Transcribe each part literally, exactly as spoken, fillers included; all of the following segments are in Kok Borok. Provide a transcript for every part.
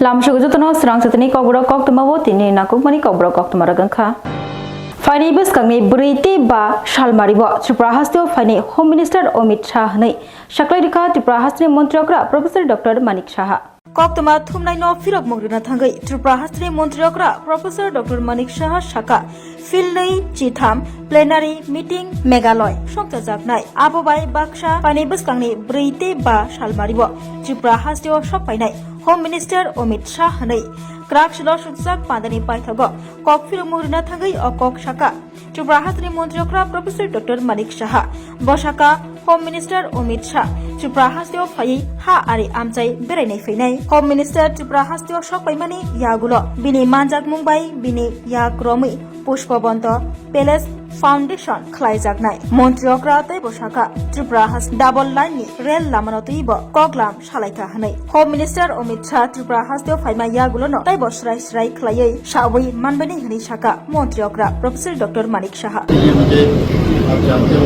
Lamsok jotono srang satini kokborok koktwma o tini nakukmani kokborok koktwma rwgwngkha. Phaini bwskangni bwrwi tei ba salmari o Tripura hasteo phaini Home Minister Amit Shah hwnwi saklai rwkha Tripura hasteni Montri okra Professor Doctor Manik Saha. Koktwma thumnaino phirokmung rwna thangwi Tripura hasteni Montri okra Professor Doctor Manik Saha sakha, philnwi chitham plenary meeting Meghalaya songchajaknai. Abo bai baksa phaini bwskangni bwrwi tei ba salmari o Tripura hasteo sok phainai Home Minister Amit Shah hwnwi kwrak silo sukjak pandani paithago kok phirokmung rwna thangwi o kok sakha Tripura hasteni Montri okra Professor Doctor Manik Saha. Bo sakha, Home Minister Amit Shah Tripura hasteo phaiwi ha ari amchai berainai phainai. Home Minister Tripura hasteo sok paimani yagulo bini manjakmung bai bini yak romwi Pushpabanta Palace foundation khlaijaknai. Montri okra tei bo sakha, Tripura has double line ni rail lamano twibo koklam salaikha hwnwi. Home Minister Amit Shah Tripura hasteo phaima yagulono teibo srai srai khlaiwi sawi manbani hwnwi sakha Montri okra Professor Doctor Manik Saha. ये मुझे आप जानते हो,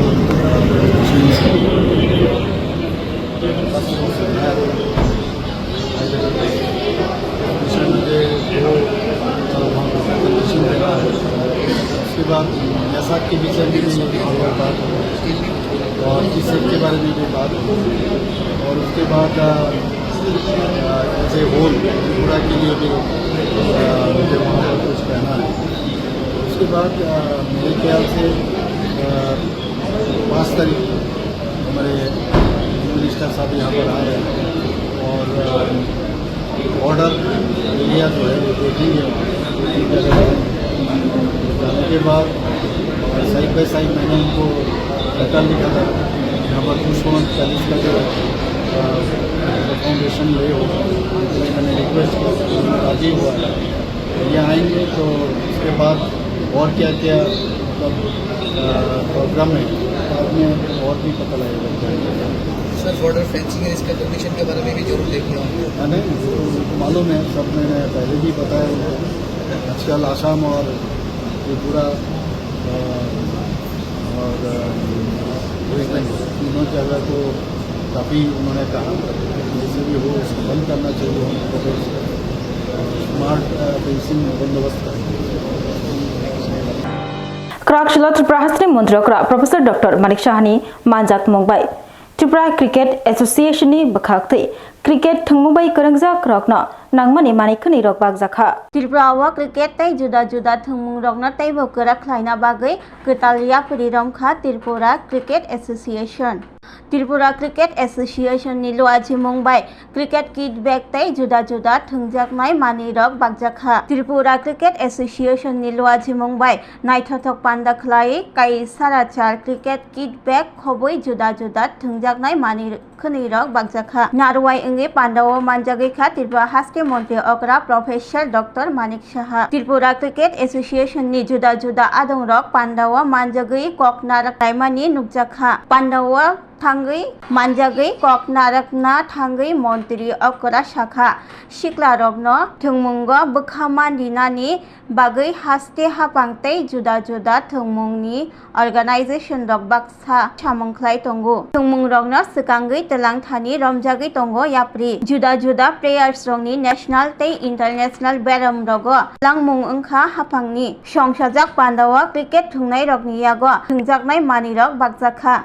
उसके बाद बैसाख के विषय में भी हम लोग बात, और इस सब के बारे में भी बात, और उसके बाद, अ, अ, जैसे होल पूरा के लिए भी, अ, मुझे वहाँ पर कुछ कहना है। उसके बाद, अ, मेरे ख्याल से, अ, पाँच तारीख हमारे मिनिस्टर साहब यहाँ पर आ रहे हैं और, अ, बॉर्डर एरिया जो है वो देखेंगे वहाँ। जाने के बाद side by side मैंने उनको लेटर लिखा था, यहाँ पर पुष्पवंत पैलेस का जो, अ, फाउंडेशन ले हो, मैंने रिक्वेस्ट किया, राजी हुआ है। ये आएंगे तो उसके बाद और क्या क्या, मतलब, अ, प्रोग्राम है, बाद में और भी पता लगेगा। सर, बॉर्डर फेंसिंग है, इसका कंडीशन के बारे में भी जरूर देखिए। हाँ, नहीं, वो तो उनको मालूम है, सब मैंने पहले भी बताया उनको। आजकल आसाम और त्रिपुरा, अ, और, अ, वेस्ट बंगाल, तीनों जगह को काफ़ी उन्होंने कहा, जैसे भी हो, उसको बंद करना चाहिए, स्मार्ट, अ, फेंसिंग बंदोबस्त करें। Kwrak silo Tripura hasteni Montri okra Professor Doctor Manik Sahani manjakmung bai Tripura Cricket Association ni bwkhak twi cricket thwngmung bai kwrwngjak rokno nangmani manwi khwnwi rok bakjakha. Tripura o cricket tei juda juda thwngmung rokno teibo kwrak khlaina bagwi kwtal yapri romkha Tripura Cricket Association. Tripura Cricket Association ni luachimung bai cricket kit bag tei juda juda thwngjaknai manwi rok bakjakha. Tripura Cricket Association ni luachimung bai naithothok panda khlai kai sara char cricket kit bag khobwi juda juda thwngjaknai manwi khwnwi rok bakjakha. Narwai wngwi pandao manjagwi kha Tripura haste montri okra Professor Doctor Manik Saha. Tripura Cricket Association ni juda juda adong rok pandao manjagwi kok narak laimani nukjakha. Pandao thangwi manjagwi kok narakna thangwi montri okra sakha, sikla rokno thwngmungo bwkha man rinani bagwi haste haphang tei juda juda thwngmungni organization rok baksa samung khlai tongo. Thwngmung rokno swkangwi twlang thani romjagwi tongo yapri. Juda juda players rokni national tei international beram rogo langmung wngkha haphangni. Songsajak pandao cricket thwngnai rokni yago thwngjaknai manwi rok bakjakha.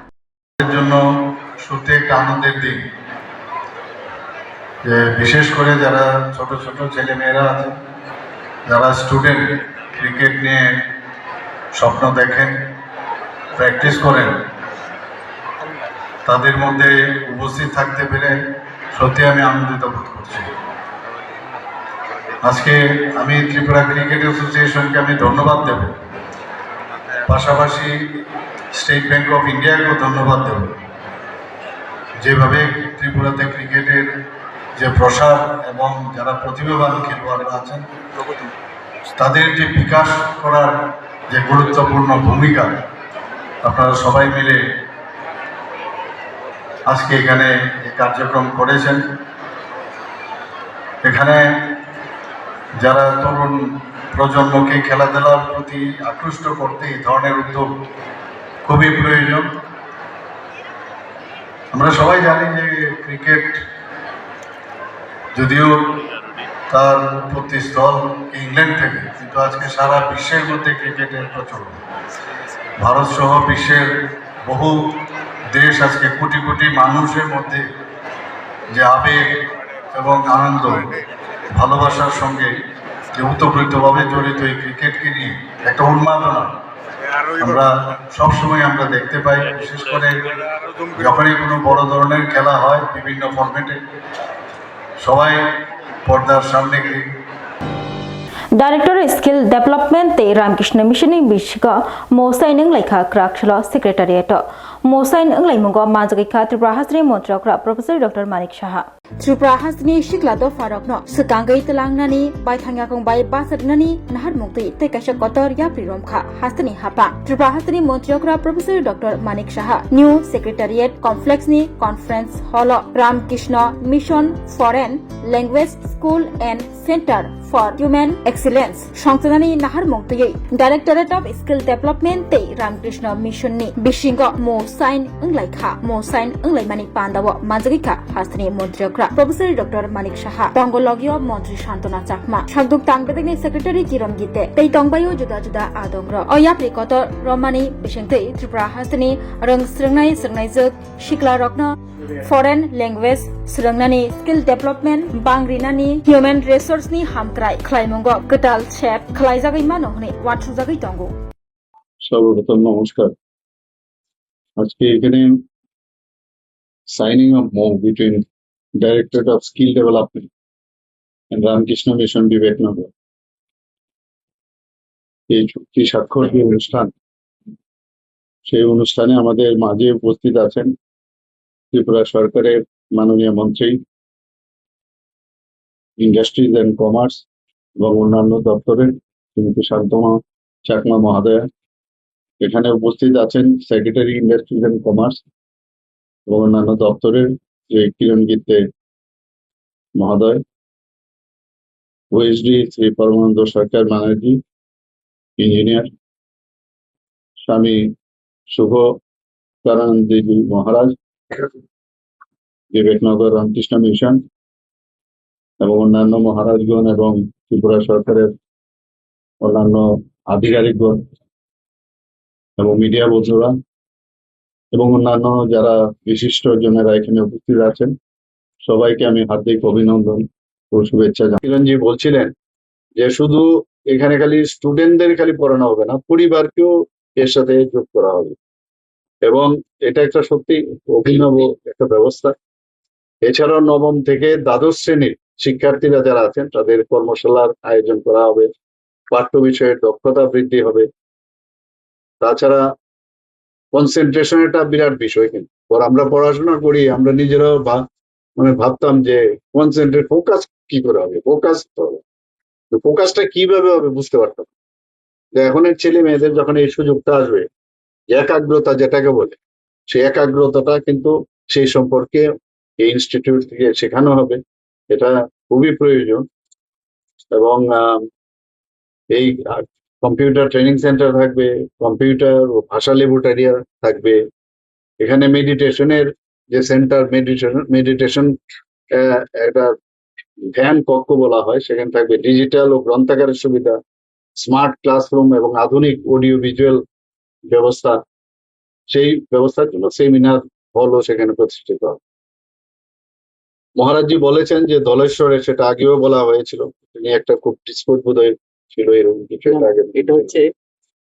জন্য সত্যি একটা আনন্দের দিন, যে বিশেষ করে যারা ছোট ছোট ছেলে মেয়েরা আছেন, যারা স্টুডেন্ট, ক্রিকেট নিয়ে স্বপ্ন দেখেন, প্র্যাকটিস করেন, তাদের মধ্যে উপস্থিত থাকতে পেরে সত্যি আমি আনন্দিত বোধ করছি। আজকে আমি ত্রিপুরা ক্রিকেট অ্যাসোসিয়েশনকে আমি ধন্যবাদ দেব, পাশাপাশি স্টেট ব্যাংক অফ ইন্ডিয়াকেও ধন্যবাদ দেব, যেভাবে ত্রিপুরাতে ক্রিকেটের যে প্রসার এবং যারা প্রতিভাবান খেলোয়াড়রা আছেন তাদের যে বিকাশ করার যে গুরুত্বপূর্ণ ভূমিকা আপনারা সবাই মিলে আজকে এখানে এই কার্যক্রম করেছেন। এখানে যারা তরুণ প্রজন্মকে খেলাধুলার প্রতি আকৃষ্ট করতে এই ধরনের উদ্যোগ খুবই প্রয়োজন। আমরা সবাই জানি যে ক্রিকেট যদিও তার উৎপত্তি স্থল ইংল্যান্ড থেকে, কিন্তু আজকে সারা বিশ্বের মধ্যে ক্রিকেটের প্রচলন। ভারত সহ বিশ্বের বহু দেশ আজকে কোটি কোটি মানুষের মধ্যে যে আবেগ এবং আনন্দ, ভালোবাসার সঙ্গে যে ওতপ্রোতভাবে জড়িত এই ক্রিকেটকে নিয়ে একটা উন্মাদনা আমরা সবসময় আমরা দেখতে পাই। বিশেষ করে যখনই কোনো বড় ধরনের খেলা হয় বিভিন্ন ফরম্যাটে, সবাই পর্দার সামনে গিয়ে Director Skill Development tei Ramkrishna Mission ni bisingo mosain wnglaikha Kraksalo Secretariat o. Mosain wnglaimung o manjagwi kha Tripura hasteni Montri okra Professor Doctor Manik Saha. Tripura hasteni sikla dopharokno swkangwi tlangnani, baithang yakung bai bachaknani naharmung twi tei kaisa kotor yapri romkha hasteni hapang. Tripura hasteni Montri okra Professor Doctor Manik Saha New Secretariat Complex ni Conference Hall o Ramkrishna Mission Foreign Language School and Center for Human Excellence songchanani naharmung twiwi Directorate of Skill Development tei Ramkrishna Mission ni bisingo mosain wnglaikha. Mosain wnglaimani pandao manjagwikha hasteni Montri okra Professor Doctor Manik Saha, tongo logio Montri Santona Chakma, sakduk tangbedekni Secretary Kiron Gite tei tongbaio juda juda adongrok. O yapri kotor romani bisingtwi Tripura hasteni rwng swrwngnai swrwngnaijwk siklarokno foreign language swrwngnani, skill development bang rinani, human resource ni hamkrai khlaimungo kwtal sep khlaijagwi mano hwnwi uansukjagwi tongo. সর্বপ্রথম নমস্কার। আজকে এখানে signing of MoU between Directorate of Skill Development and Ramakrishna Mission Viveknagar, এই চুক্তি স্বাক্ষর যে অনুষ্ঠান, সেই অনুষ্ঠানে আমাদের মাঝে উপস্থিত আছেন ত্রিপুরা সরকারের মাননীয় মন্ত্রী ইন্ডাস্ট্রিজ অ্যান্ড কমার্স এবং অন্যান্য দপ্তরের শ্রীমতী শান্তনা চাকমা মহোদয়া। এখানে উপস্থিত আছেন সেক্রেটারি ইন্ডাস্ট্রিজ অ্যান্ড কমার্স এবং অন্যান্য দপ্তরের শ্রী কিরণ গিত্তে মহোদয়, ওএসডি শ্রী পরমানন্দ সরকার ব্যানার্জি, ইঞ্জিনিয়ার, স্বামী শুভ কারানন্দেজি মহারাজ, বিবেকনগর রামকৃষ্ণ মিশন এবং অন্যান্য মহারাজগণ এবং ত্রিপুরা সরকারের অন্যান্য আধিকারিকগণ এবং মিডিয়া বন্ধুরা এবং অন্যান্য যারা বিশিষ্ট জনেরা এখানে উপস্থিত আছেন, সবাইকে আমি হার্দিক অভিনন্দন ও শুভেচ্ছা জানাই। কিরণজি বলছিলেন যে শুধু এখানে খালি স্টুডেন্টদের খালি পড়ানো হবে না, পরিবারকেও এর সাথে যোগ করা হবে। এবং এটা একটা সত্যি অভিনব একটা ব্যবস্থা। এছাড়াও নবম থেকে দ্বাদশ শ্রেণীর শিক্ষার্থীরা যারা আছেন, তাদের কর্মশালার আয়োজন করা হবে, পাঠ্য বিষয়ে দক্ষতা বৃদ্ধি হবে। তাছাড়া কনসেন্ট্রেশন একটা বিরাট বিষয়, কিন্তু পর আমরা পড়াশোনা করি, আমরা নিজেরাও ভা-, মানে ভাবতাম যে কনসেন্ট্রেট, ফোকাস কি করে হবে, ফোকাস তো হবে, তো ফোকাসটা কিভাবে হবে বুঝতে পারতাম। তো এখন এর ছেলে মেয়েদের যখন এই সুযোগটা আসবে, একাগ্রতা যেটাকে বলে, সেই একাগ্রতাটা কিন্তু সেই সম্পর্কে এই ইনস্টিটিউট থেকে শেখানো হবে। এটা খুবই প্রয়োজন। এবং আহ, এই কম্পিউটার ট্রেনিং সেন্টার থাকবে, কম্পিউটার ও ভাষা ল্যাবরেটরি থাকবে। এখানে মেডিটেশনের যে সেন্টার, মেডিটেশন মেডিটেশন একটা ধ্যান কক্ষ বলা হয়, সেখানে থাকবে ডিজিটাল ও গ্রন্থাগারের সুবিধা, স্মার্ট ক্লাসরুম এবং আধুনিক অডিও ভিজুয়াল ব্যবস্থা। সেই ব্যবস্থার জন্য সেমিনার হলও সেখানে প্রতিষ্ঠিত হবে। মহারাজজি বলেছেন যে ধলেশ্বরে, সেটা আগেও বলা হয়েছিল, তিনি একটা খুব ডিসপুট বোধহয় ছিল এরকম কিছু একটা আগে। এটা হচ্ছে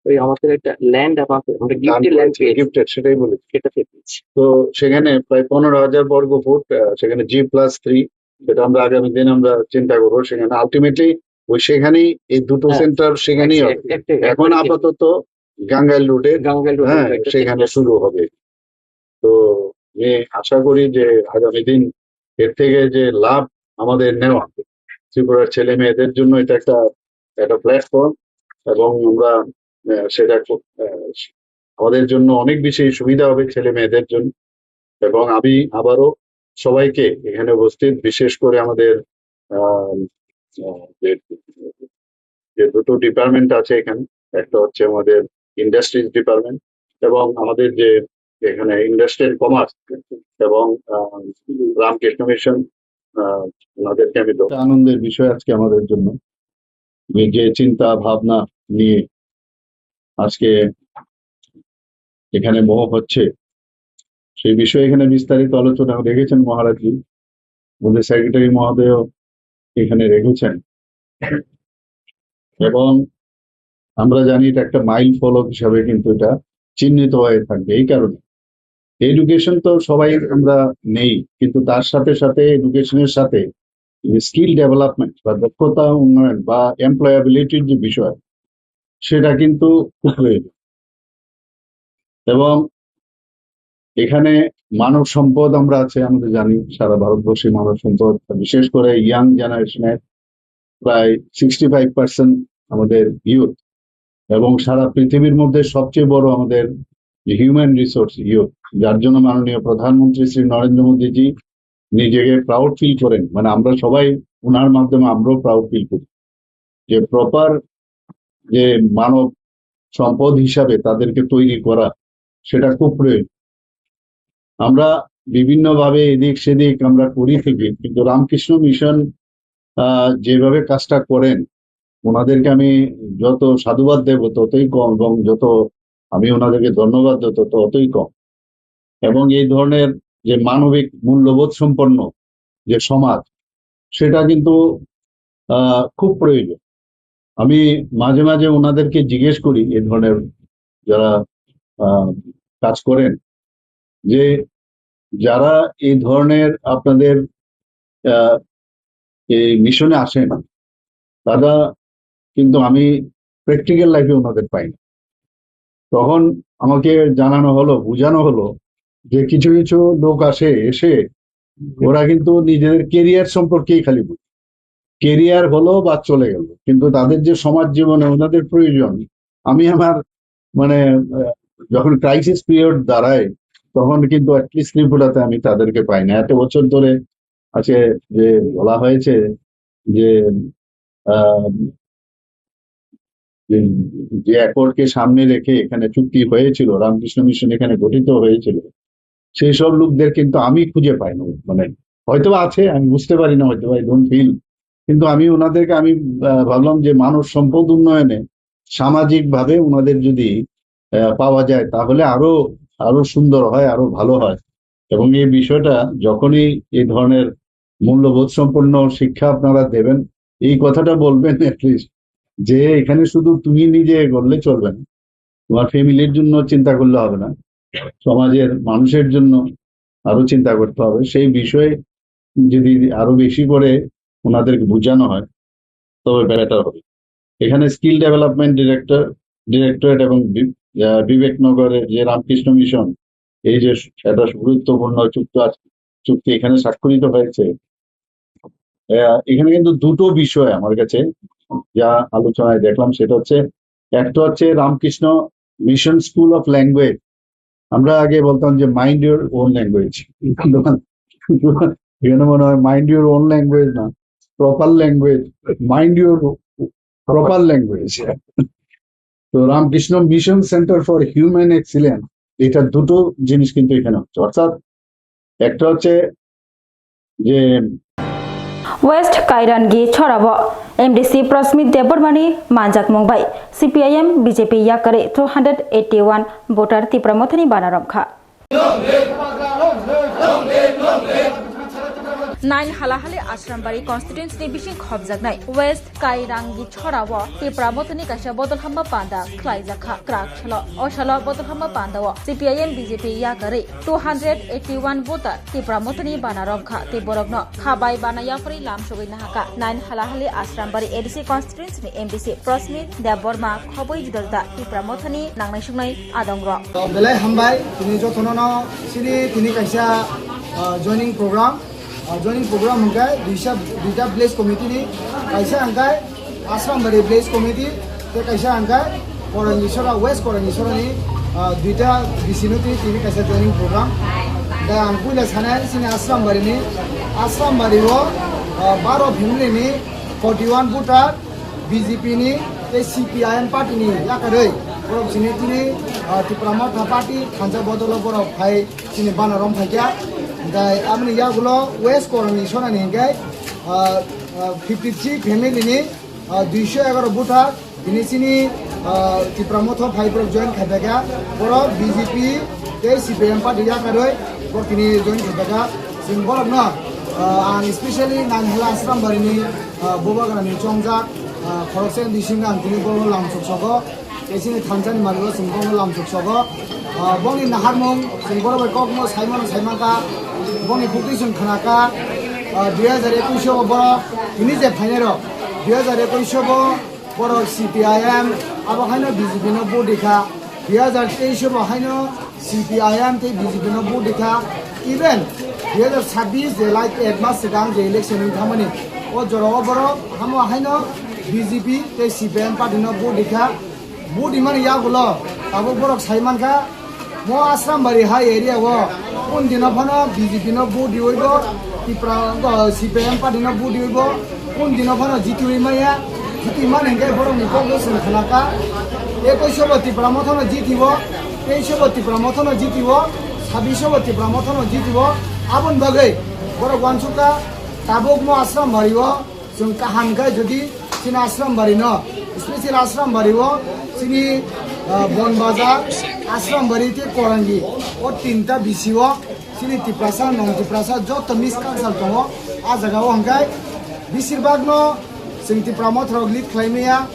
ওই আমাদের একটা ল্যান্ড, আমাদের আমরা গিফটে ল্যান্ড পেয়েছি। গিফটেড, সেটাই বলেছি। এটা পেয়েছি। তো সেখানে প্রায় পনেরো হাজার বর্গ ফুট, আহ, সেখানে জি প্লাস থ্রি, যেটা আমরা আগামী দিন আমরা চিন্তা করবো। সেখানে আলটিমেটলি ওই সেখানেই এই দুটো হ্যাঁ, সেন্টার সেখানেই এক-, হবে। এক-, এক-, এখন একটাই আপাতত গাঙ্গাইল রোডে, গাঙ্গাইল রোডে হ্যাঁ, একটা সেখানে সেন্টার শুরু হবে। তো আমি আশা করি যে আগামী দিন এর থেকে যে লাভ আমাদের নেওয়া, ত্রিপুরার ছেলে মেয়েদের জন্য এটা একটা, একটা প্ল্যাটফর্ম, এবং আমরা, আহ, সেটা খুব, আহ, আমাদের জন্য অনেক বেশি সুবিধা হবে ছেলে মেয়েদের জন্য। এবং আমি আবারও সবাইকে এখানে উপস্থিত, বিশেষ করে আমাদের, আহ, আহ, যে, যে দুটো ডিপার্টমেন্ট আছে এখানে, একটা হচ্ছে আমাদের ইন্ডাস্ট্রিজ ডিপার্টমেন্ট এবং আমাদের যে এখানে ইন্ডাস্ট্রিয়াল কমার্স এবং, আহ, রামকৃষ্ণ মিশন আহ, ওনাদেরকে আমি ধন্যবাদ। একটা আনন্দের বিষয় আজকে আমাদের জন্য, যে, যে চিন্তা ভাবনা নিয়ে আজকে এখানে মহোৎসব হচ্ছে, সেই বিষয়ে এখানে বিস্তারিত আলোচনা রেখেছেন মহারাজজি, আমাদের সেক্রেটারি মহোদয় এখানে রেখেছেন। এবং আমরা জানি এটা একটা মাইল ফলক হিসাবে কিন্তু এটা চিহ্নিত হয়ে থাকবে। এই কারণে এডুকেশন তো সবাই আমরা নেই, কিন্তু তার সাথে সাথে এডুকেশনের সাথে স্কিল ডেভেলপমেন্ট বা দক্ষতা উন্নয়ন বা এমপ্লয়াবিলিটির যে বিষয়, সেটা কিন্তু খুব প্রয়োজন। এবং এখানে মানব সম্পদ আমরা আছে, আমরা জানি সারা ভারতবর্ষে মানব সম্পদ, বিশেষ করে ইয়াং জেনারেশনের প্রায় সিক্সটি ফাইভ পার্সেন্ট আমাদের ইউথ, এবং সারা পৃথিবীর মধ্যে সবচেয়ে বড় আমাদের হিউম্যান রিসোর্স ইউথ, যার জন্য মাননীয় প্রধানমন্ত্রী শ্রী নরেন্দ্র মোদীজি নিজেকে প্রাউড ফিল করেন। মানে, আমরা সবাই ওনার মাধ্যমে আমরাও প্রাউড ফিল করি যে প্রপার যে মানব সম্পদ হিসাবে তাদেরকে তৈরি করা, সেটা খুব প্রয়োজন। আমরা বিভিন্নভাবে এদিক সেদিক আমরা করি থাকি, কিন্তু রামকৃষ্ণ মিশন, আহ, যেভাবে কাজটা করেন, ওনাদেরকে আমি যত সাধুবাদ দেব ততই কম, এবং যত আমি ওনাদেরকে ধন্যবাদ দেব ততই কম। এবং এই ধরনের যে মানবিক মূল্যবোধ সম্পন্ন যে সমাজ, সেটা কিন্তু, আহ, খুব প্রয়োজন। আমি মাঝে মাঝে ওনাদেরকে জিজ্ঞেস করি, এই ধরনের যারা, আহ, কাজ করেন, যে যারা এই ধরনের আপনাদের, আহ, এই মিশনে আসেন, তারা কিন্তু আমি প্র্যাকটিক্যাল লাইফে ওনাদের পাই না। তখন আমাকে জানানো হলো, বোঝানো হলো যে কিছু কিছু লোক আসে, এসে ওরা কিন্তু নিজেদের কেরিয়ার সম্পর্কেই খালি বুঝে, কেরিয়ার হলো বা চলে গেল, কিন্তু তাদের যে সমাজ জীবনে ওনাদের প্রয়োজন, আমি আমার, মানে, আহ, যখন ক্রাইসিস পিরিয়ড দাঁড়ায়, তখন কিন্তু অ্যাটলিস্ট ত্রিপুরাতে আমি তাদেরকে পাই না। এত বছর ধরে আছে যে বলা হয়েছে যে, আহ, যে, যে অ্যাকর্ডকে সামনে রেখে এখানে চুক্তি হয়েছিল, রামকৃষ্ণ মিশন এখানে গঠিত হয়েছিল, সেই সব লোকদের কিন্তু আমি খুঁজে পাই না। মানে, হয়তো আছে, আমি বুঝতে পারি না, হয়তো আই ডোন্ট ফিল, কিন্তু আমি ওনাদেরকে, আমি, আহ, ভাবলাম যে মানব সম্পদ উন্নয়নে সামাজিকভাবে ওনাদের যদি, আহ, পাওয়া যায়, তাহলে আরো, আরো সুন্দর হয়, আরো ভালো হয়। এবং এই বিষয়টা যখনই এই ধরনের মূল্যবোধ সম্পন্ন শিক্ষা আপনারা দেবেন, এই কথাটা বলবেন অ্যাটলিস্ট, যে এখানে শুধু তুমি নিজে করলে চলবে না, তোমার ফ্যামিলির জন্য চিন্তা করলে হবে না, সমাজের মানুষের জন্য আরো চিন্তা করতে হবে। সেই বিষয়ে যদি আরো বেশি করে ওনাদেরকে বোঝানো হয়, তবে বেটার হবে। এখানে স্কিল ডেভেলপমেন্ট ডিরেক্টর, ডিরেক্টরেট এবং বি-, আহ, বিবেকনগরের যে রামকৃষ্ণ মিশন, এই যে একটা গুরুত্বপূর্ণ চুক্তি আজ, চুক্তি এখানে স্বাক্ষরিত হয়েছে, আহ, এখানে কিন্তু দুটো বিষয় আমার কাছে যা আলোচনায় দেখলাম, সেটা হচ্ছে, একটা হচ্ছে Ramakrishna mission school of language. আমরা আগে বলতাম যে মাইন্ড ইউর ওন ল্যাঙ্গুয়েজ, এখানে মনে হয় মাইন্ড ইউর ওন ল্যাঙ্গুয়েজ না, proper language, mind your proper language. তো Ramakrishna mission centre for human excellence, এটা দুটো জিনিস কিন্তু এখানে হচ্ছে। অর্থাৎ একটা হচ্ছে যে ওয়েস্ট কাইরাঙ্গি ছড়াও এমডিসি প্রস্মিত দেববর্মানি মানজাকmung bai CPIM BJP yakari two hundred eighty one voter Tipra Mothani bana romkha. Nine Halahali Ashram Bari constituency ni bising khobjaknai West Kairangi chhorao Tipra Mothani kaisa bodol hamba panda khlaijakha kwrak salo. O salo bodol hamba pandao CPIM BJP yakarwi two hundred eighty one voter Tipra Mothani bana romkha tei borokno khabai bana yapharwi lam sogwi nahaka. Nine Halahali Ashram Bari ADC constituency ni MDC Prosmit Debbarma khobwi juda juda Tipra Mothani nangnai sungnai adongrok. Belai hambai, tini jotono no sini tini kaisa, ah, joining program. Ah, joining program hwnkhe duisa, duita village committee ni, kaisa hwnkhe Ashram Bari village committee, tei kaisa hwnkhe Korangisora, West Korangisora ni, ah, duita VC no tini, tini kaisa joining program. Da ang puila sanai sini Ashram Bari ni, Ashram Bari o, ah, baro family ni forty one voter, BJP ni tei CPIM party ni yakarwi borok chini tini, ah, Tipra Motha party thansa bodolo borok phai chini bana rom phaikha. Tei aboni yagulo West Korang ni sonani hingke, ah, ah, fifty three family ni, ah, duiso egaroh buthar tini chini, ah, Tipra Motha phai borok join khaiphaikha, borok B J P tei C P I M party yakarwi borok tini join khaiphaikha. Chwng borokno, ah, ang specially Nainhala Asrambari ni, ah, Bubagra ni chongjak, ah, khoroksa bisingo ang tini borokno lamsok sogo. Tei chini thansa ni manwi o chwng bono lamsok sogo. Ah, bongni naharmung chwng borok bai kokno saimano saimankha. Bongni khukti chwng khnakha. Ah, dui hajar ekwis o borok tini je phainai rok, dui hajar ekwis o bo borok C P I M, abo haino B J P no vote rikha. Dui hajar teis o bo haino C P I M tei B J P no vote rikha. Even dui hajar sabbish je last ek mas swkang je election wng thangmani, o jora o borok hamo haino B J P tei C P I M party no vote rikha. Vote rimani yagulo tabuk borok sai mankha, mo Asrambari hai area o kun dino phano B J P no vote riwi bo, Tipra, o, C P I M party no vote riwi bo, kun dino phano jitiwi maya, jiti mani hingke borokni kokno chwng khnakha, ekwis o bo Tipra Motha no jitiwo, teis o bo Tipra Motha no jitiwo, sabbish o bo Tipra Motha no jitiwo, aboni bagwi borok uansukha tabuk mo Asrambari o. Chwng kaham khe jodi chini Asrambari no, special Asrambari o chini, ah, Bonbazar, Asrambari tei Korangi, o tinta bisi o chini Tiprasa, non Tiprasa joto mix culture tongo. A jaga o hwnkhe bisirbak no chwng Tipra Motha rok lead khlai maya.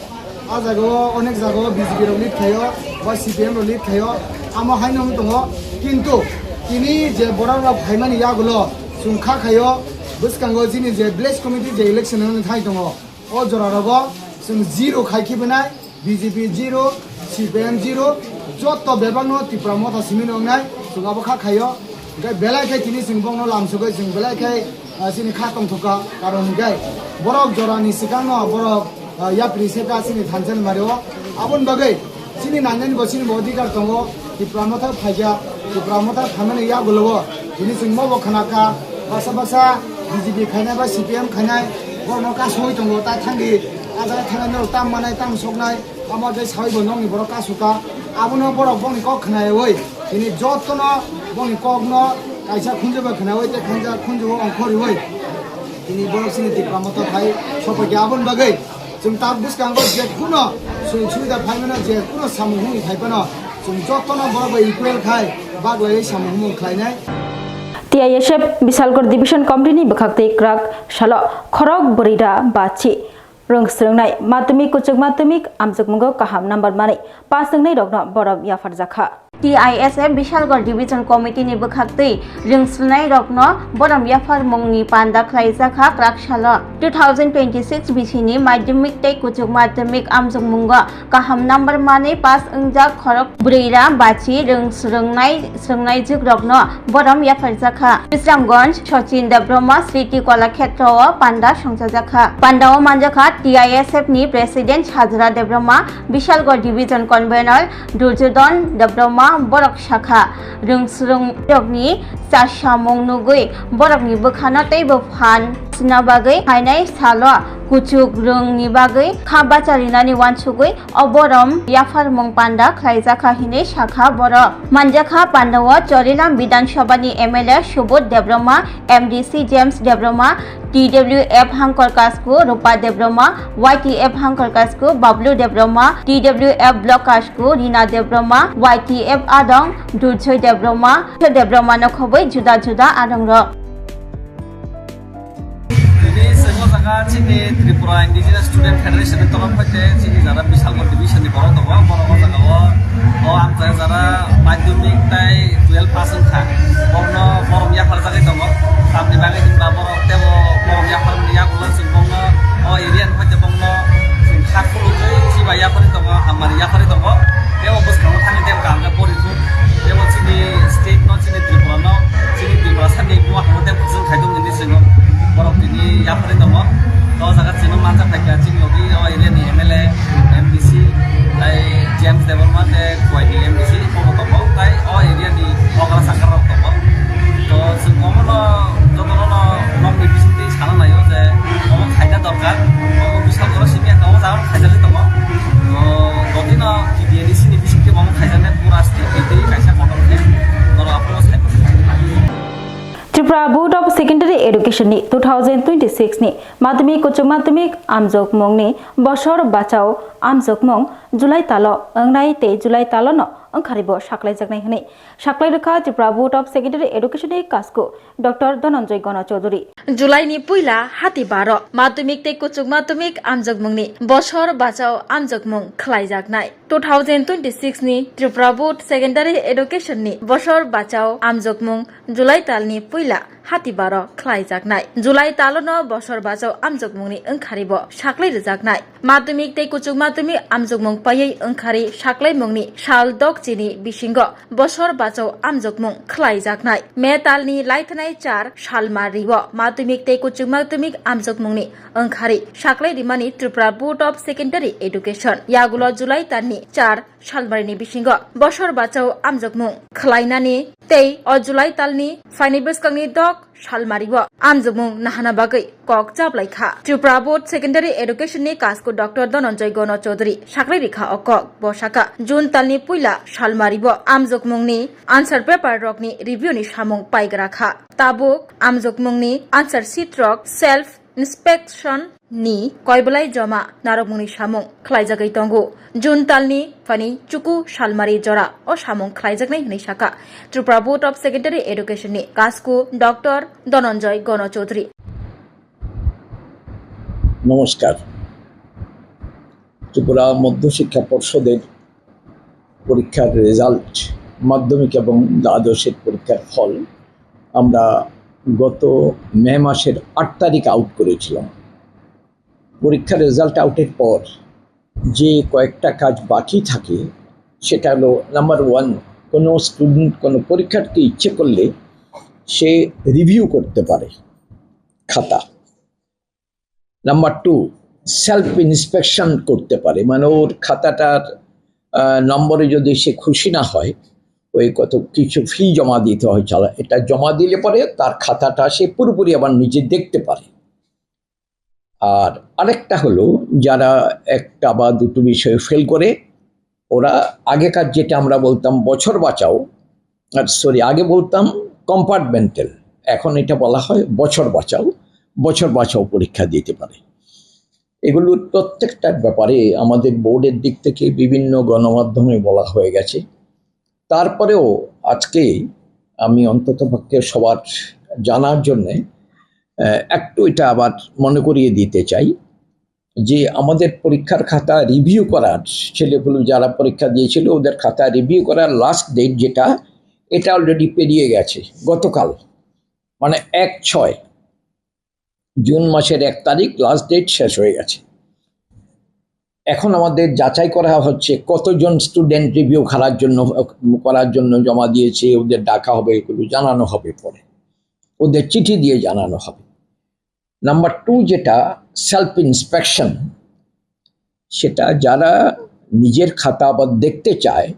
A jaga o onek jaga o B J P rok lead khlaio, ba C P M rok lead khlaio, amo haino wng tongo. Kintu tini je borok rok phaimani yagulo chwng kha khaio, bwskango chini je village committee je election wngwi thai tongo, o jora rogo chwng zero khai khibi nai, B J P zero, C P M zero, joto bebak no Tipra Motha simi no wngnai, chwng abo kha khaio. Hingke belai khe tini chwng bongno lamsogwi chwng belai khe, ah, chini kha tongthokha, karon hingke borok jorani swkangno borok, ah, yapri se ta chini thansa ni mari o. Aboni bagwi chini nangnani bo chini bo odhikar tongo, Tipra Motha phaikha, Tipra Motha phaimani yagulo o tini chwng mobo khna kha, baksa baksa B J P khainai ba C P M khainai borokno kasugwi tongo, ta thangdi a jaga thangnai norok tam manai tam soknai. Amo tei sawi bo nokni borok kasukha. Abono borok bongni kok khnayawi tini jotono bongni kokno kaisa khunju bai khnayawi tei khanja khunju o ongkhoriwi tini borok chini Tipra Motha phai sophaikha. Aboni bagwi chwng tak bwskango je kuno sujog subida phaimano, je kuno samung hwnwi phaiphano chwng jotono borok bai equal khai baglaiwi samung hwnwi khlainai. T I S F Bisalgor Division Committee ni bwkhak twi kwrak salo khorok bwrwi da bachi. Rwng swrwngnai madhyamik, kuchuk madhyamik amjokmungo kaham number manwi pass wngnai rokno borom yapharjakha. T I S F Bishalgarh Division Committee ni bwkhaktwi rwng swrwngnai rokno borom yapharmungni panda khlaijakha kwrak salo. Two thousand twenty-six bisini madhyamik tei kuchuk madhyamik amjokmungo kaham number manwi pass wngjak khorok bwrwi ra bachi rwng swrwngnai swrwngnaijwk rokno borom yapharjakha. Bisramganj, Sachin Debbarma Smriti Kalakhetra o panda songchajakha. Panda o manjakha T I S F ni President Hajra Debbarma, Bishalgarh Division Convener Durjodon Debbarma, borok sakha, rwng swrwng rokni chasamung nugwi borokni bwkhano teibo phan sina bagwi phainai salo kuchuk rwngni bagwi kha bacharinani uansugwi o borom yapharmung panda khlaijakha hinwi sakha borok. Manjakha pandao Chorilam Bidhan Sabha ni M L A Subodh Debbarma, M D C James Debbarma, T W F Hangkor Kasku Rupa Debbarma, Y T F Hangkor Kasku Bablu Debbarma, T W F Block Kasku Rina Debbarma, Y T F Adong Durjoy Debbarma, Debbarma no khobwi juda juda adongrok. Tini chwng o jaga chini Tripura Indigenous Student Federation ni torof hoite chini jara Bishalgarh Division ni borok tongo. Borok o jaga o, o ang jara jara madhyamik tai twelve pass wngkha. Borokno borom yapharjagwi tongo. Tamni bagwi hinba borok tebo borom yapharmani yagulo chwng bongno o area ni hoite bongno chwng kha khulugwi chiba yapharwi tongo, hammani yapharwi tongo. Tebo bwskango thangwi tebo kaham khe pori thung. Tebo chini state no, chini Tripura no, chini Tiprasa ni buma hwnwi tei khujung khaidung hinwi chwng borok tini yapharwi tongo. O jaga chwng manjak phaikha chini logi o area ni M L A, M D C, tai James Debbarma tei Khowai ni M D C bobo tongo, tai o area ni okra sakra rok tongo. To chwng omono jotono no nokni bisingtwi sana naio je omo khaina dorkar, omo bisal goro simi ang omo jaga khaijakgwi tongo. To gotino T D A D C ni bisingtwi omo khaijaknai pura state ni twi kaisa kotor khe norok aphuru sai. Tripura Board of Secondary Education ni two thousand twenty-six ni madhyamik, uchu madhyamik amjokmung ni bosor bachao amjokmung July talo wngnai tei July talo no wngkharibo saklaijaknai hwnwi saklai rwkha Tripura Board of Secondary Education ni kasku Doctor Dhananjay Gana Chaudhary. July ni puila hati baro madhyamik tei kuchuk madhyamik amjokmung ni bosor bachao amjokmung khlaijaknai. Two thousand twenty-six ni Tripura Board Secondary Education ni bosor bachao amjokmung July tal ni puila hati baro khlaijaknai. July talo no bosor bachao amjokmung ni wngkharibo saklai rwjaknai. Madhyamik tei kuchuk madhyamik amjokmung paiwi wngkhari saklaimung ni sal dok chini bisingo bosor bachao amjokmung khlaijaknai. May tal ni laithanai char salmari o madhyamik tei kuchuk madhyamik amjokmung ni wngkhari saklai rimani Tripura Board of Secondary Education yagulo July tal ni char salmari ni bisingo bosor bachao amjokmung khlainani tei o July tal ni phaini bwskang ni dok salmari o amjokmung nahana bagwi kok chaplai kha. Tripura Board Secondary Education ni kasku Doctor Dhananjay Gana Chaudhary saklai rikha o kok. Bo saka June tal ni puila salmari o amjokmung ni answer paper rok ni review ni samung paigra kha. Tabuk amjokmung ni answer sheet rok self inspection ni koibolai joma narwkmung ni samung khlaijagwi tongo. June tal ni phaini chuku salmari jora o samung khlaijaknai hwnwi saka Tripura Board of Secondary Education ni kasku Doctor Dhananjay Gana Chaudhary. নমস্কার। ত্রিপুরা মধ্য শিক্ষা পর্ষদের পরীক্ষার রেজাল্ট, মাধ্যমিক এবং দ্বাদশের পরীক্ষার ফল আমরা গত মে মাসের আট তারিখ আউট করেছিলাম। পরীক্ষার রেজাল্ট আউটের পর যে কয়েকটা কাজ বাকি থাকে, সেটা হলো নাম্বার ওয়ান, কোনো স্টুডেন্ট কোনো পরীক্ষার্থী ইচ্ছে করলে সে রিভিউ করতে পারে খাতা। নাম্বার টু, সেলফ ইন্সপেকশন করতে পারে, মানে ওর খাতাটার আহ, নম্বরে যদি সে খুশি না হয়, ওই কত কিছু ফি জমা দিতে হয়, চালা, এটা জমা দিলে পরে তার খাতাটা সে পুরোপুরি আবার নিজে দেখতে পারে। আর আরেকটা হলো, যারা একটা বা দুটো বিষয়ে ফেল করে, ওরা আগেকার যেটা আমরা বলতাম বছর বাঁচাও, আর সরি, আগে বলতাম কম্পার্টমেন্টাল, এখন এটা বলা হয় বছর বাঁচাও, বছর বাঁচাও পরীক্ষা দিতে পারে। এগুলোর প্রত্যেকটার ব্যাপারে আমাদের বোর্ডের দিক থেকে বিভিন্ন গণমাধ্যমে বলা হয়ে গেছে। তারপরেও আজকে আমি অন্ততপক্ষে সবার জানার জন্যে, আহ, একটু এটা আবার মনে করিয়ে দিতে চাই যে আমাদের পরীক্ষার খাতা রিভিউ করার, ছেলেপুলে যারা পরীক্ষা দিয়েছিল ওদের খাতা রিভিউ করার লাস্ট ডেট যেটা, এটা অলরেডি পেরিয়ে গেছে গতকাল, মানে এক ছয়, জুন মাসের এক তারিখ লাস্ট ডেট শেষ হয়ে গেছে। এখন আমাদের যাচাই করা হচ্ছে কতজন স্টুডেন্ট রিভিউ করার জন্য, করার জন্য জমা দিয়েছে, ওদের ডাকা হবে, এগুলো জানানো হবে পরে, ওদের চিঠি দিয়ে জানানো হবে। নাম্বার টু যেটা, সেলফ ইন্সপেকশন, সেটা যারা নিজের খাতা আবার দেখতে চায়,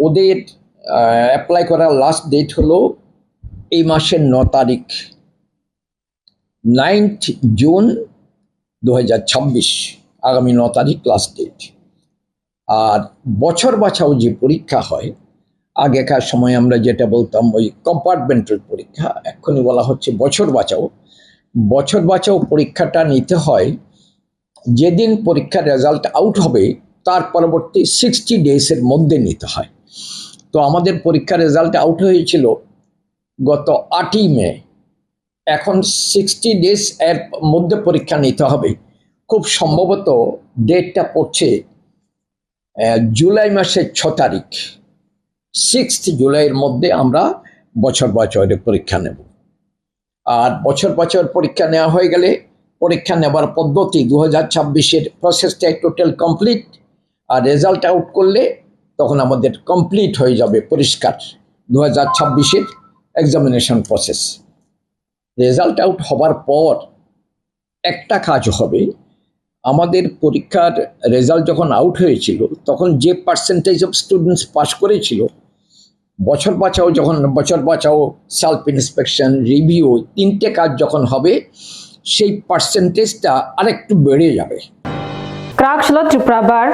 ওদের অ্যাপ্লাই করার লাস্ট ডেট হলো এই মাসের ন তারিখ, নাইন্থ জুন দু হাজার ছাব্বিশ, আগামী ন তারিখ লাস্ট ডেট। আর বছর বাছাও যে পরীক্ষা হয়, আগেকার সময় আমরা যেটা বলতাম ওই কম্পার্টমেন্টাল পরীক্ষা, এক্ষুনি বলা হচ্ছে বছর বাছাও। বছর বাছাও পরীক্ষাটা নিতে হয় যেদিন পরীক্ষার রেজাল্ট আউট হবে, তার পরবর্তী সিক্সটি ডেজের মধ্যে নিতে হয়। তো আমাদের পরীক্ষার রেজাল্ট আউট হয়েছিল গত আটই মে। এখন সিক্সটি ডেজ এর মধ্যে পরীক্ষা নিতে হবে। খুব সম্ভবত ডেটটা পড়ছে, আহ, জুলাই মাসের ছ তারিখ। সিক্সথ জুলাইয়ের মধ্যে আমরা বছর বছরের পরীক্ষা নেব। আর বছর বছর পরীক্ষা নেওয়া হয়ে গেলে পরীক্ষা নেবার পদ্ধতি দু হাজার ছাব্বিশের প্রসেসটাই টোটাল কমপ্লিট। আর রেজাল্ট আউট করলে তখন আমাদের কমপ্লিট হয়ে যাবে পরিষ্কার দু হাজার ছাব্বিশের এক্সামিনেশন প্রসেস। রেজাল্ট আউট হবার পর একটা কাজ হবে, আমাদের পরীক্ষার রেজাল্ট যখন আউট হয়েছিল, তখন যে পার্সেন্টেজ অফ স্টুডেন্টস পাস করেছিল, বছর বাঁচাও যখন, বছর বাঁচাও, সেলফ ইন্সপেকশন, রিভিউ, তিনটে কাজ যখন হবে, সেই পার্সেন্টেজটা আরেকটু বেড়ে যাবে। Krak Shilo Tripura Bar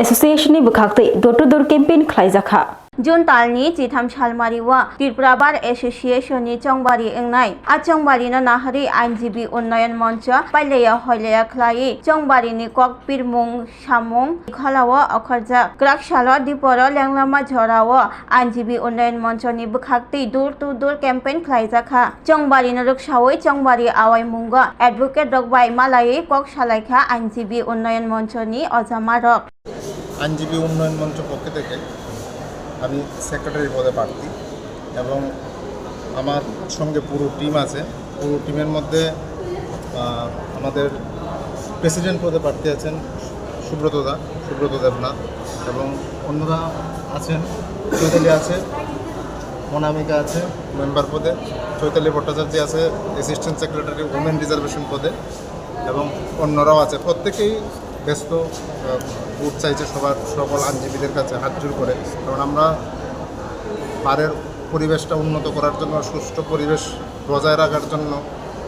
Association ni bwkhaktwi door to door campaign khlaijakha. June talni chitham salmari o Tripura Bar Association ni chongbari wngnai. A chongbari no naharwi Ainjibi Unnayan Moncho pailaya hoilaya khlaiwi chongbari ni kok pirmung samung kholao okharjak. Kwrak salo Diporo lenglama jorao Ainjibi Unnayan Moncho ni bwkhaktwi door to door campaign khlaijakha. Chongbari no rwksawi chongbari awai mungo advocate rok bai malaiwi kok salaikha Ainjibi Unnayan Moncho ni ojama rok. আইনজীবী উন্নয়ন মঞ্চ পক্ষ থেকে আমি সেক্রেটারি পদে প্রার্থী এবং আমার সঙ্গে পুরো টিম আছে। পুরো টিমের মধ্যে, আহ, আমাদের প্রেসিডেন্ট পদে প্রার্থী আছেন সুব্রত দা, সুব্রত দেবনাথ, এবং অন্যরা আছেন, চৈতালি আছে, অনামিকা আছে মেম্বার পদে, চৈতালি ভট্টাচার্য আছে অ্যাসিস্ট্যান্ট সেক্রেটারি উইমেন রিজার্ভেশন পদে, এবং অন্যরাও আছে। প্রত্যেকেই ব্যস্ত, আহ, ভোট চাইছে সবার, সকল আইনজীবীদের কাছে হাত জোড় করে, কারণ আমরা বারের পরিবেশটা উন্নত করার জন্য, সুষ্ঠু পরিবেশ বজায় রাখার জন্য,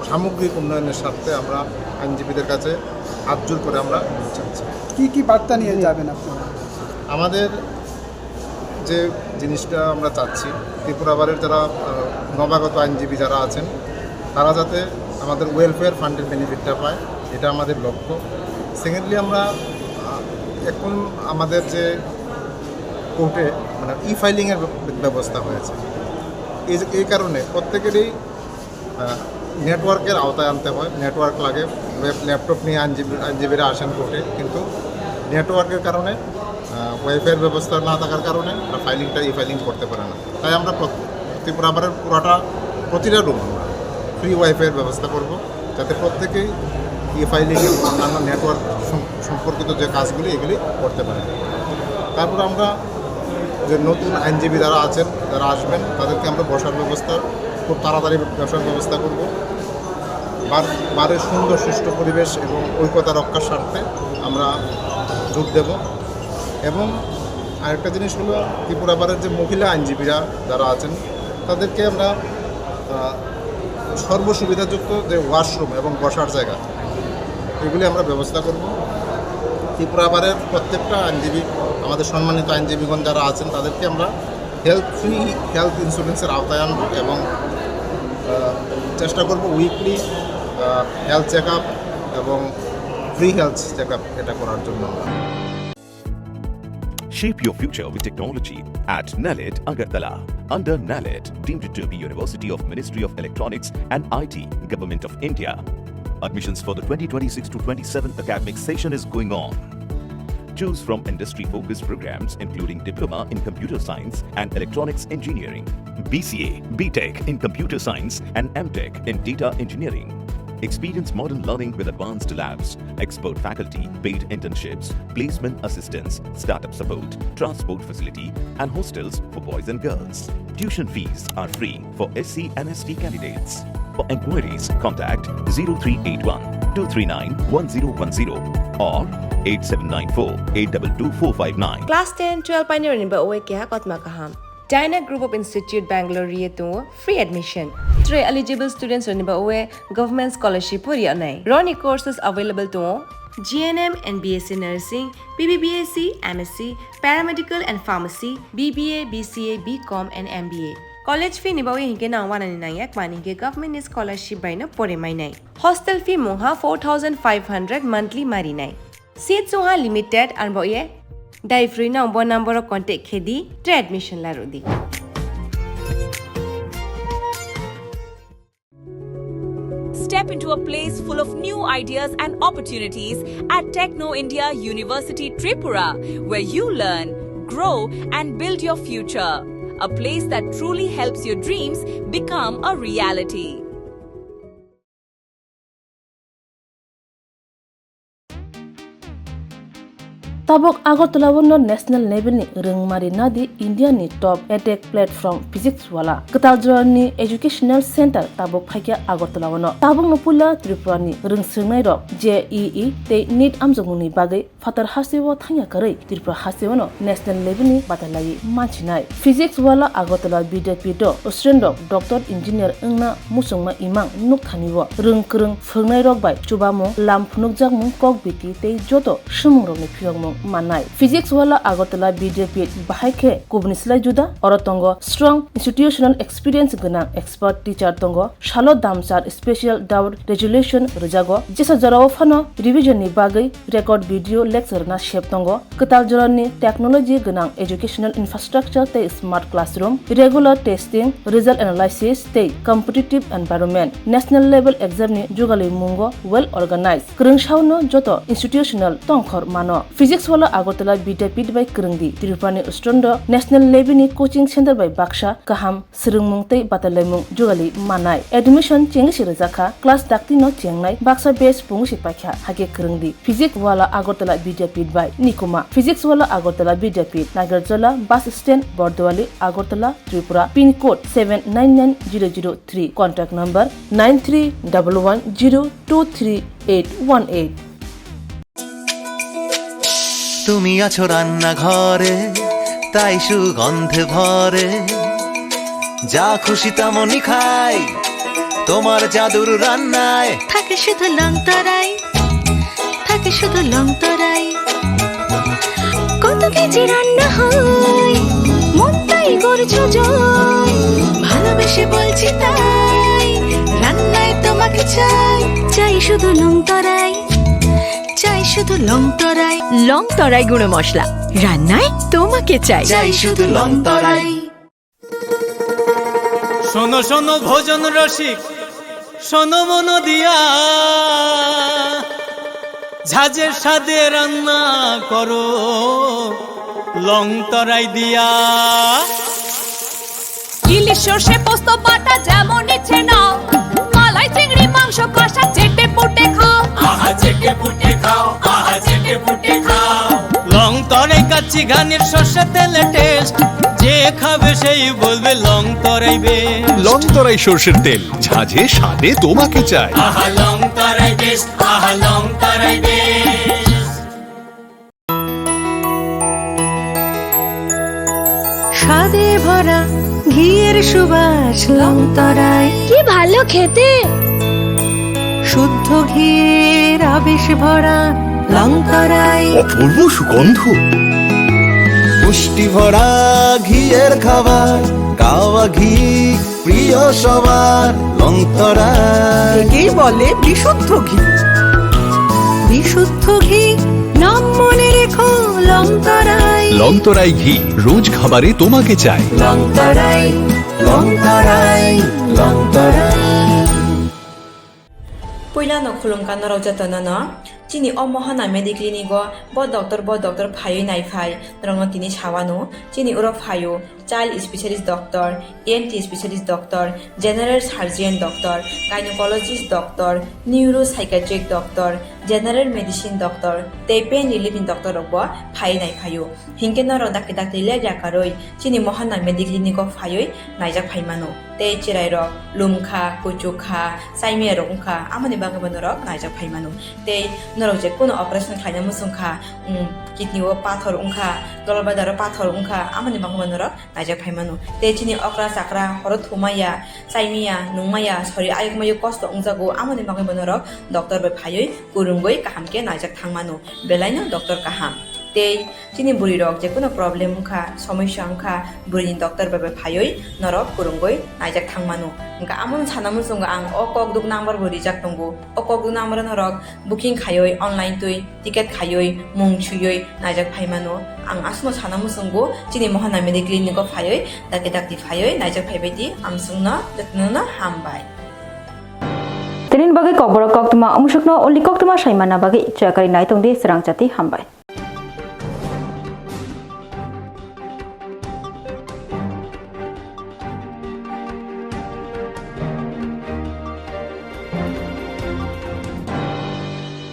সামগ্রিক উন্নয়নের স্বার্থে আমরা আইনজীবীদের কাছে হাত জোড় করে আমরা ভোট চাইছি। কি কি বার্তা নিয়ে যাবেন আপনারা? আমাদের যে জিনিসটা আমরা চাচ্ছি, ত্রিপুরা বারের যারা, আহ, নবাগত আইনজীবী যারা আছেন, তারা যাতে আমাদের ওয়েলফেয়ার ফান্ডের বেনিফিটটা পায়, এটা আমাদের লক্ষ্য। সেকেন্ডলি, আমরা, আহ, এখন আমাদের যে কোর্টে, মানে, ই ফাইলিংয়ের ব্য-, ব্যবস্থা হয়েছে। এই যে, এই কারণে প্রত্যেকেরই আহ, নেটওয়ার্কের আওতায় আনতে হয়। নেটওয়ার্ক লাগে, ওয়েব, ল্যাপটপ নিয়ে আইনজীবী, আইনজীবীরা আসেন কোর্টে, কিন্তু নেটওয়ার্কের কারণে, আহ, ওয়াইফাইয়ের ব্যবস্থা না থাকার কারণে তারা ফাইলিংটা, ই ফাইলিং করতে পারে না। তাই আমরা প্রত-, ত্রিপুরা বারের পুরাটা, প্রতিটা রুম আমরা ফ্রি ওয়াইফাইয়ের ব্যবস্থা করব, যাতে প্রত্যেকেই ই ফাইলিং এবং অন্যান্য নেটওয়ার্ক সম-, সম্পর্কিত যে কাজগুলি, এগুলি করতে পারে। তারপর আমরা যে নতুন আইনজীবী যারা আছেন, যারা আসবেন, তাদেরকে আমরা বসার ব্যবস্থা, খুব তাড়াতাড়ি বসার ব্যবস্থা করব। বার-, বারের সুন্দর সুষ্ঠু পরিবেশ এবং ঐক্যতা রক্ষার স্বার্থে আমরা জোর দেব। এবং আরেকটা জিনিস হলো, ত্রিপুরা বারের যে মহিলা আইনজীবীরা যারা আছেন, তাদেরকে আমরা, আহ, সর্বসুবিধাযুক্ত যে ওয়াশরুম এবং বসার জায়গা, এগুলি আমরা ব্যবস্থা করব। ত্রিপুরা বারের প্রত্যেকটা আইনজীবী, আমাদের সম্মানিত আইনজীবীগণ যারা আছেন, তাদেরকে আমরা হেলথ, ফ্রি হেলথ ইন্স্যুরেন্সের আওতায় আনবো এবং, আহ, চেষ্টা করব উইকলি, আহ, হেলথ চেক আপ এবং ফ্রি হেলথ চেক আপ এটা করার জন্য আমরা। Shape your future with technology at NALET Agartala. Under NALET, deemed to be University of Ministry of Electronics and I T, Government of India. Admissions for the twenty twenty-six to twenty-seven academic session is going on. Choose from industry-focused programs including Diploma in Computer Science and Electronics Engineering, B C A, B Tech in Computer Science and M Tech in Data Engineering. Experience modern learning with advanced labs, expert faculty, paid internships, placement assistance, startup support, transport facility, and hostels for boys and girls. Tuition fees are free for S C and S T candidates. For enquiries, contact zero three eight one two three nine one zero one zero or eight seven nine four eight double two four five nine. Class ten, twelve painirokni bagwi keha kotma kaham. Dyna Group of Institute Bangalore ri tongo free admission. Tei eligible students rokni bagwi government scholarship bo ri anai. Roni courses available tongo G N M and B S C nursing, B B B S C, M S C, paramedical and pharmacy, B B A, B C A, B Com and M B A. College fee ni bagwi hinkhe nang wanani nangya, mani hinkhe government ni scholarship bai no pore mainai. Hostel fee mungha four thousand five hundred monthly marinai. Seat chungha limited, arbo ye dai free no bo number o contact khedi, tei admission larodi. Step into a place full of new ideas and opportunities at Techno India University Tripura, where you learn, grow, and build your future. A place that truly helps your dreams become a reality. Tabuk Agartala o no national level ni rwngmari nadi India ni top edtech platform Physics Wala. Kwtal jora ni educational center tabuk phaikha Agartala o no. Tabuk no puila Tripura ni rwngswrwngnai rok J E E tei NEET amjokmung ni bagwi phatar hasteo thangya kwrwi Tripura hasteo no national level ni batalai mansinai. Physics Wala Agartala Vidyapith o student rok doctor engineer wngna muchungma imang nukthani o rwng kwrwng phwrwngnai rok bai chubamung, lam phunukjakmung, kok biti tei joto swmung rokni phiyokmung mannai. Physics Wala Agartala Vidyapith bahai khe kubuni slai juda, oro tongo strong institutional experience gwnang expert teacher tongo, salo damsar special doubt resolution rwjago, jesa jorao phano revision ni bagwi record video lecture rwna sep tongo, kwtal jorani technology gwnang educational infrastructure tei smart classroom, regular testing, result analysis tei competitive environment, national level exam ni jugalwi mungo well organized. Kwrwngsaono joto institutional tongkhor mano. Physics Wala Agartala Vidyapith bai kwrwngdi. Tripurani student rok national level ni coaching center bai baksa kaham swrwngmung tei batalaimung jugali manai. Admission chengwi se rwjakha. Class dakti no chengnai. Baksa batch pungwi se paikha. Hakhe kwrwngdi. Physics Wala Agartala Vidyapith bai Nikuma. Physics Wala Agartala Vidyapith, Nagarjola bus stand, Bordowali, Agartala, Tripura. Pin code seven nine nine zero zero three. Contact number nine three double one zero two three eight one eight. তুমি আছো রান্নাঘরে, তাই সুগন্ধে ভরে। যা খুশি তেমনই খাই, তোমার জাদুর রান্নায়। থাকে শুধু লং তরাই, থাকে শুধু লং তরাই। কত কেজি রান্না হয়, মনটাই করছো জয়। ভালোবেসে বলছি তাই, রান্নায় তোমাকে চাই। চাই শুধু লং তরাই, চাই শুধু লং তরাই। লং তরাই গুঁড়ো মশলা, রান্নায় তোমাকে চাই। চাই শুধু লং তরাই। শোনো শোনো ভোজন রসিক, শোনো মন দিয়া, ঝাঁঝের স্বাদে রান্না করো লং তরাই দিয়া। ইলিশ সর্ষে পোস্ত বাটা যেমন ইচ্ছে নাও, মালাই চিংড়ি মাংস কষা চেটে পুটে খাও। আহা চেটে পুটে খাও, আহা চেটে পুটে খাও। লং তরাই কাচ্চি ঘানির সর্ষে তেলে টেস্ট, যে খাবে সেই বলবে লং তরাই বেশ। লং তরাই সর্ষের তেল, ঝাঁঝে স্বাদে তোমাকে চাই। আহা লং তরাই বেশ, আহা লং তরাই বেশ। স্বাদে ভরা ঘিয়ের সুবাস লং তরাই। কি ভালো খেতে! শুদ্ধ ঘিয়ের আবেশ ভরা লং তরাই। অপূর্ব সুগন্ধ। পুষ্টি ভরা ঘিয়ের খাবার, কাওয়া ঘি প্রিয় সবার লং তরাই। একেই বলে বিশুদ্ধ ঘি। বিশুদ্ধ ঘি, নাম মনে রেখো লং তরাই। লং তরাই ঘি, রোজ খাবারে তোমাকে চাই। লং তরাই, লং তরাই, লং তরাই। Puilano khulumkha norok jotono no. Chini o Mohana Mediclinic o bo doctor, bo doctor phaiwi naiphai norokno tini sawano. Chini oro phaio child specialist doctor, E N T specialist doctor, general surgeon doctor, gynecologist doctor, neuropsychiatric doctor, general medicine doctor tei pain relief ni doctor rok bo phaiwi naiphaio. Hinkhe norok dakti dakti lepya karwi chini Mohana Mediclinic o phaiwi naijak phaimano. Tei chwrairok lumkha, kuchukha, chaimiyarok wngkha, amoni bagwibo norok naijak phaimano. Tei norok je kunu operation khlaina muchungkha, um, kidney o pathor wngkha, dolbadaro pathor wngkha, amoni bagwibo norok naijak phaimano. Tei chini okra chakra horo thumaya, chaimaya, nungmaya, sori ayuk mayuk kosto wngjago, amoni bagwibo norok doctor bai phaiwi kwrwngwi kaham khe naijak thangmano. Belaino doctor kaham. Tei chini bwrwi rok je kunu problem wngkha, somosya wngkha, bwrwini doctor bai bai phaiwi norok kwrwngwi naijak thangmano. Wngkha amoni sana muchungo ang o kokduk number bo rijak tongo. O kokduk number o norok booking khaiwi online twi ticket khaiwi mung suiwi naijak phaimano. Ang aswkno sana muchungo chini Mohana Mediclinic o phaiwi dakti dakti phaiwi naijak phaibaidi amswkno jotono hambai. Tinin bagwi kokborok koktwma, omusukno only koktwma saimana bagwi chakari naitongdi, swrang chati hambai.